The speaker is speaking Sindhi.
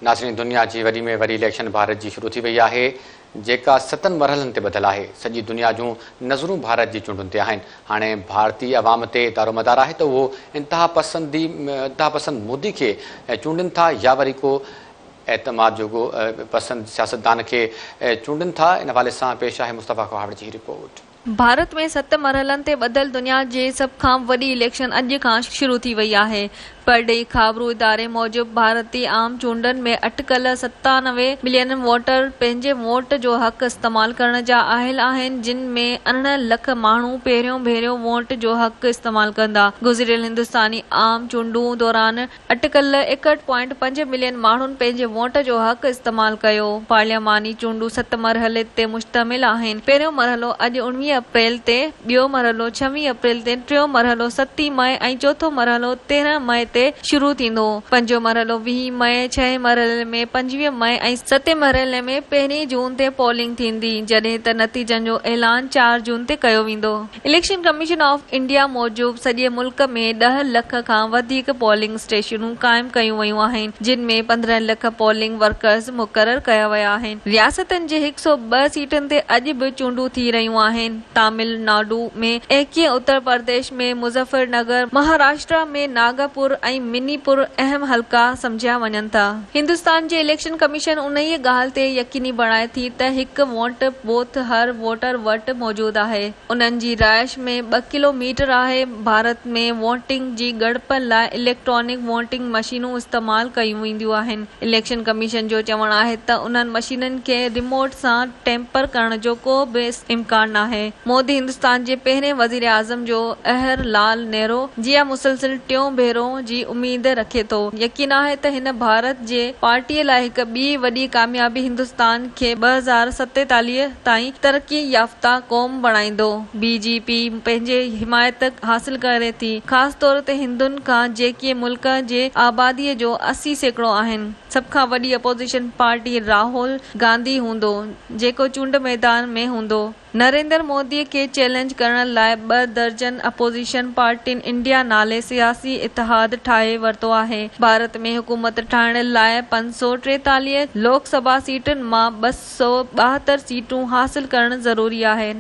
ناظرين دنيا جي وڏي ۾ وڏي اليڪشن ڀارت جي شروع ٿي وئي آهي جيڪا ستن مرحلن تي ٻڌل آهي سڄي دنيا جون نظرون ڀارت جي چونڊن تي آهن هاڻي ڀارتي عوام تي دارومدار آهي ته اهو انتها پسندي انتها پسند مودي کي چونڊين ٿا يا وري ڪو اعتماد جوڳو پسند سياستدان کي چونڊين ٿا ان حوالي سان پيش آهي مصطفيٰ کهاوڙ جي هي رپورٽ. ڀارت ۾ ست مرحلن تي ٻڌل دنيا جي سڀ کان وڏي اليڪشن اڄ کان شروع ٿي وئي آهي. پرڏيهي خابرو اداري موجب ڀارتي عام چونڊن ۾ اٽڪل 97 ملين ووٽر پنهنجي ووٽ جو حق استعمال ڪرڻ جا اهل آهن جن ۾ 18 لک ماڻهو پهريون ڀيرو ووٽ جو حق استعمال ڪندا. گذريل هندستاني عام چونڊون دوران اٽڪل ايڪهٺ پوائنٽ پنج ملين ماڻهن پنهنجي ووٽ جو حق استعمال ڪيو. پارلياماني چونڊون ست مرحلي تي مشتمل آهن. پهريون مرحلو اڄ اڻويهه اپريل تي، ٻيو مرحلو ڇويهه اپريل تي، ٽيون مرحلو ستين مئي ۽ چوٿون مرحلو تيرهن مئي تي شروع ٿيندو. پنجون مرحلو ويهه مئي، ڇهين مرحلي ۾ 25 مئي ۽ ستين مرحلي ۾ پهرين جون تي پولنگ ٿيندي، جڏهن ته نتيجن جو اعلان چار جون تي ڪيو ويندو. اليڪشن ڪميشن آف انڊيا موجب سڄي ملڪ ۾ ڏهه لک کان وڌيڪ پولنگ اسٽيشنون قائم ڪيون ويون آهن، جن ۾ 15 لک پولنگ ورڪرز مقرر ڪيا ويا آهن. رياستن جي 102 سيٽن تي اڄ به چونڊون ٿي رهيون آهن. تامل ناڊو ۾ 21، اتر پرديش ۾ مظفر نگر، مهاراشٽرا ۾ ناگپور ۽ مني پور اهم حلقا سمجهيا وڃن ٿا. هندستان جي اليڪشن ڪميشن انهيء ڳالهه تي يقيني بڻائي ٿي ته هڪ ووٽ بوٿ هر ووٽر وٽ موجود آهي. انهن جي رهائش ۾ ٻه ڪلو ميٽر آهي. ڀارت ۾ ووٽنگ جي ڳڻپ لاء اليڪٽرانڪ ووٽنگ مشينون استعمال ڪيون وينديون آهن. اليڪشن ڪميشن جو چوڻ آهي ته انهن مشينن کي ريموٽ سان ٽيمپر ڪرڻ جو ڪو به امڪان ناهي. مودي هندستان جي پهرين وزيراعظم جو اهر لال نهرو جيان مسلسل ٽيون ڀيرو جي اميد رکي ٿو. يقين آهي ته هن ڀارت جي پارٽيء لاء هڪ ٻي وڏي ڪاميابي هندستان کي 2047 تائين ترقي يافته قوم بڻائيندو. بي جي پي پنهنجي حمايت حاصل ڪري ٿي، خاص طور تي هندن کان جيڪي ملڪ جي آباديء جو 80% آهن. سڀ کان وڏي اپوزيشن پارٽي راهول گانڌي هوندو، جيڪو چونڊ ميدان ۾ هوندو. نريندر مودي کي چئلينج ڪرڻ لاء ٻه درجن اپوزيشن پارٽين انڊيا نالي سياسي اتحاد ٺاهي ورتو آهي. ڀارت ۾ حڪومت ٺاهڻ لاء 543 لوڪ سڀا سيٽن مان 272 سيٽون حاصل ڪرڻ ضروري آهن.